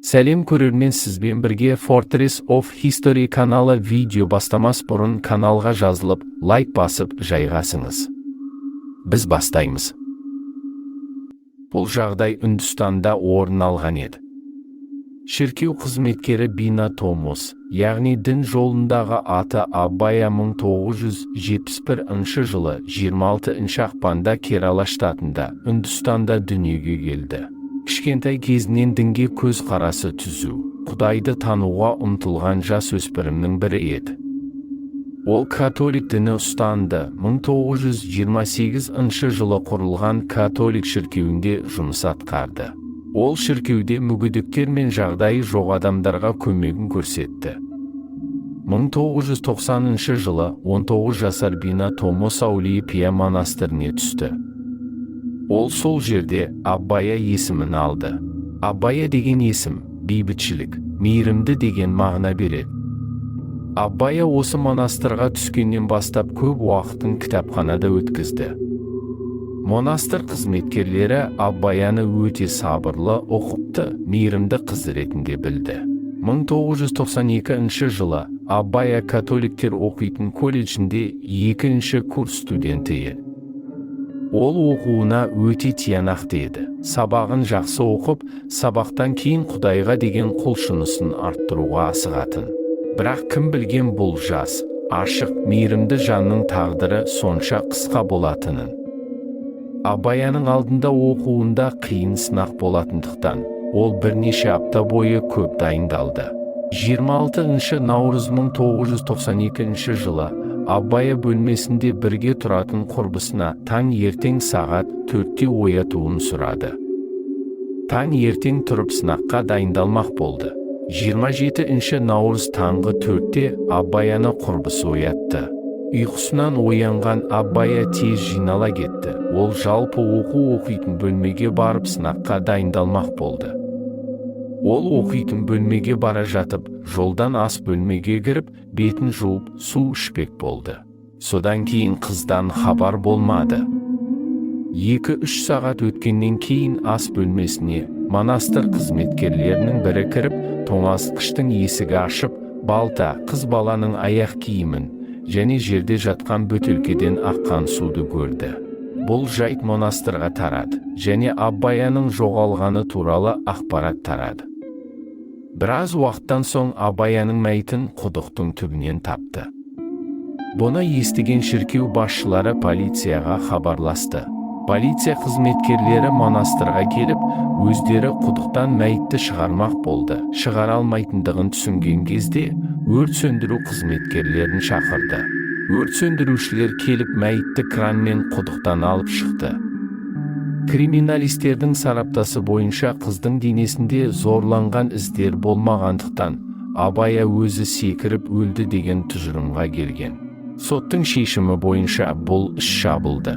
Сәлем, көрермен! Сізбен бірге Fortress of History каналы. Видео бастамас бұрын каналға жазылып, лайк басып жайғасыңыз. Біз бастаймыз. Бұл жағдай Үндістанда орын алған еді. Шіркеу қызметкері Бина Томас, яғни дін жолындағы аты Аббая, 1971 жылы 26 ақпанда Керала штатында, Үндістанда дүниеге келді. Кішкентай кезінен дінге көз қарасы түзу, Құдайды тануға ұмтылған жас өспірімнің бірі еді. Ол католик діні ұстанды. 1928 жылы құрылған католик шіркеуінде жұмыс атқарды. Ол шіркеуде мүгедектер мен жағдайы жоқ адамдарға көмегін көрсетті. 1990 жылы 19 жасар Бина Томас Әулие Пия монастыріне түсті. Ол сол жерде Аббая есімін алды. Аббая деген есім бейбітшілік, мейірімді деген мағына береді. Аббая осы монастырға түскеннен бастап көп уақытын кітапханада өткізді. Монастыр қызметкерлері Аббаяны өте сабырлы, ұқыпты, мейірімді қыз ретінде білді. 1992 жылы Аббая католиктер оқитын колледжінде екінші курс студенті еді. Ол оқуына өте тиянақты еді. Сабағын жақсы оқып, сабақтан кейін Құдайға деген құлшынысын арттыруға асығатын. Бірақ кім білген бұл жас, ашық, мейірімді жанның тағдыры сонша қысқа болатынын? Абаяның алдында оқуында қиын сынақ болатындықтан, ол бірнеше апта бойы көп дайындалды. 26 наурыз 1992 жылы Аббая бөлмесінде бірге тұратын құрбысына таң ертең сағат 4-те оятуын сұрады. Таң ертең тұрып, сынаққа дайындалмақ болды. 27 наурыз таңғы 4-те Аббаяны құрбысы оятты. Ұйқысынан оянған Аббая тез жинала кетті. Ол жалпы оқу оқитын бөлмеге барып, сынаққа дайындалмақ болды. Ол оқитын бөлмеге бара жатып, жолдан ас бөлмеге кіріп, бетін жуып, су ішпек болды. Содан кейін қыздан хабар болмады. 2-3 сағат өткеннен кейін ас бөлмесіне монастыр қызметкерлерінің бірі кіріп, тоңазытқыштың есігі ашып, балта, қыз баланың аяқ киімін және жерде жатқан бөтелкеден аққан суды көрді. Бұл жайт монастырға тарады және Аббаяның жоғалғаны туралы ақпарат тарады. Біраз уақыттан соң Абаяның мәйітін құдықтың түбінен тапты. Бұны естіген шіркеу басшылары полицияға хабарласты. Полиция қызметкерлері монастырға келіп, өздері құдықтан мәйітті шығармақ болды. Шығара алмайтындығын түсінген кезде өрт сөндіру қызметкерлерін шақырды. Өрт сөндірушілер келіп, мәйітті кранмен құдықтан алып шықты. Криминалистердің сараптасы бойынша, қыздың денесінде зорланған іздер болмағандықтан, Абая өзі секіріп өлді деген тұжырымға келген. Соттың шешімі бойынша бұл іс жабылды.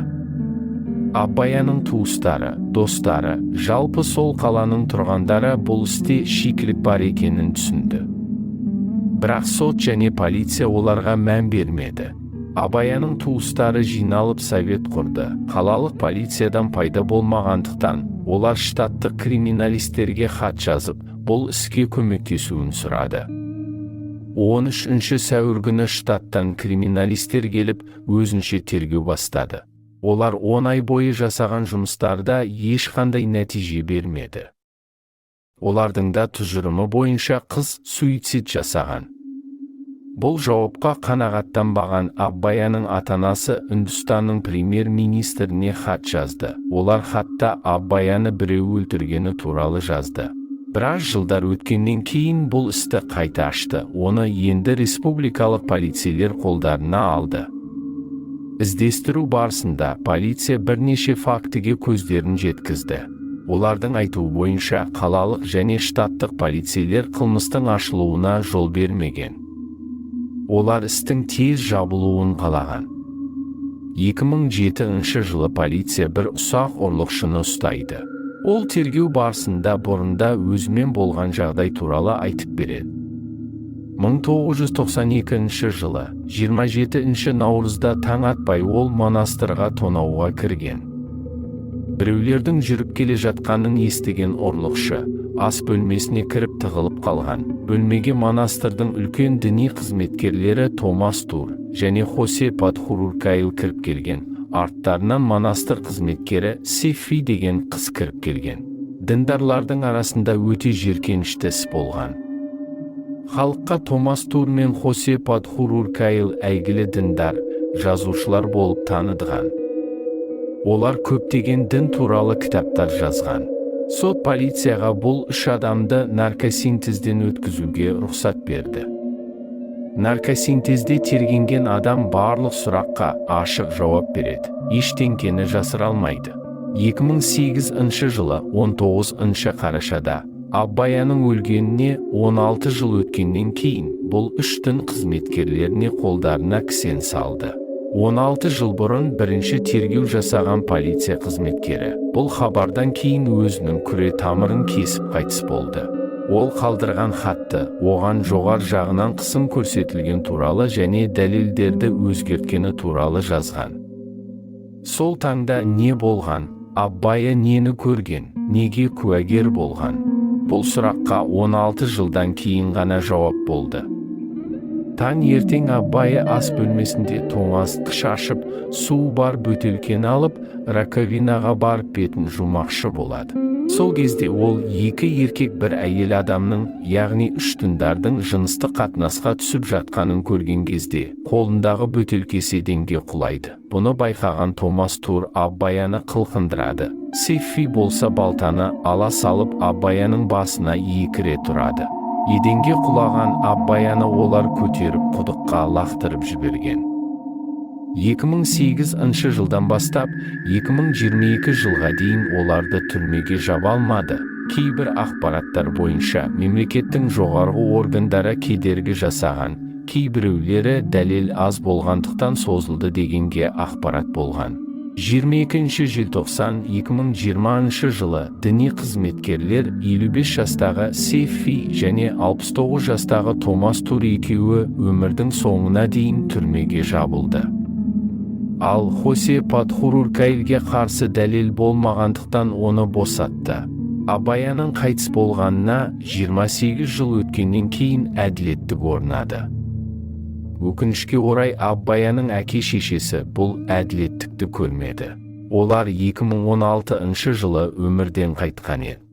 Абаяның туыстары, достары, жалпы сол қаланың тұрғандары бұл істе шикілік бар екенін түсінді. Бірақ сот және полиция оларға мән бермеді. Абаяның туыстары жиналып, совет құрды. Қалалық полициядан пайда болмағандықтан, олар штаттық криминалистерге хат жазып, бұл іске көмектесуін сұрады. 13 сәуір күні штаттан криминалистер келіп, өзінше тергеу бастады. Олар 10 ай бойы жасаған жұмыстарда ешқандай нәтиже бермеді. Олардың да тұжырымы бойынша, қыз суицид жасаған. Бұл жауапқа қанағаттанбаған Аббаяның ата-анасы Үндістанның премьер-министріне хат жазды. Олар хатта Аббаяны біреу өлтіргені туралы жазды. Біраз жылдар өткеннен кейін бұл істі қайта ашты. Оны енді республикалық полицейлер қолдарына алды. Іздестіру барысында полиция бірнеше фактіге көздерін жеткізді. Олардың айтуы бойынша, қалалық және штаттық полицейлер қылмыстың ашылуына жол бермеген. Олар істің тез жабылуын қалаған. 2007 жылы полиция бір ұсақ ұрлықшыны ұстайды. Ол тергеу барысында бұрында өзімен болған жағдай туралы айтып береді. 1992 жылы 27 наурызда таң атпай ол монастырға тонауға кірген. Біреулердің жүріп келе жатқанын естіген ұрлықшы ас бөлмесіне кіріп тығылып қалған. Бөлмеге монастырдың үлкен діни қызметкерлері Томас Тур және Хосе Падхуруркайл кіріп келген. Арттарынан монастыр қызметкері Сефи деген қыз кіріп келген. Діндарлардың арасында өте жеркенішті іс болған. Халыққа Томас Тур мен Хосе Падхуруркайл әйгілі діндар, жазушылар болып таныдған. Олар көптеген дін туралы кітаптар жазған. Сот полицияға бұл үш адамды наркосинтезден өткізуге рұқсат берді. Наркосинтезде тергенген адам барлық сұраққа ашық жауап береді, ештеңкені жасыра алмайды. 2008 жылы 19 қарашада, Аббаяның өлгеніне 16 жыл өткеннен кейін, бұл үш дін қызметкерлеріне қолдарына кісен салды. 16 жыл бұрын бірінші тергеу жасаған полиция қызметкері бұл хабардан кейін өзінің күре тамырын кесіп қайтыс болды. Ол қалдырған хатты оған жоғар жағынан қысым көрсетілген туралы және дәлелдерді өзгерткені туралы жазған. Сол таңда не болған? Аббая нені көрген? Неге куәгер болған? Бұл сұраққа 16 жылдан кейін ғана жауап болды. Таң ертең Аббая ас бөлмесінде тоңазытқыш ашып, су бар бөтелкені алып, раковинаға барып бетін жумақшы болады. Сол кезде ол екі еркек, бір әйел адамның, яғни үш діндардың жыныстық қатынасқа түсіп жатқанын көрген кезде қолындағы бөтелкесі еденге құлайды. Бұны байқаған Томас Тур Аббаяны қылқындырады. Сеффи болса балтаны ала салып, Аббаяның басына екі рет ұрады. Еденге құлаған Аббаяны олар көтеріп, құдыққа лақтырып жіберген. 2008 жылдан бастап 2022 жылға дейін оларды түрмеге жаба алмады. Кейбір ақпараттар бойынша, мемлекеттің жоғарғы органдары кедергі жасаған, кейбіреулері дәлел аз болғандықтан созылды дегенге ақпарат болған. 22 желтоқсан 2020 жылы діни қызметкерлер 55 жастағы Сеффи және 69 жастағы Томас Тур екеуі өмірдің соңына дейін түрмеге жабылды. Ал Хосе Падхуруркаилге қарсы дәлел болмағандықтан, оны босатты. Абаяның қайтыс болғанына 28 жыл өткеннен кейін әділеттік орнады. Өкінішке орай, Аббаяның әке шешесі бұл әділеттікті көрмеді. Олар 2016 жылы өмірден қайтқан еді.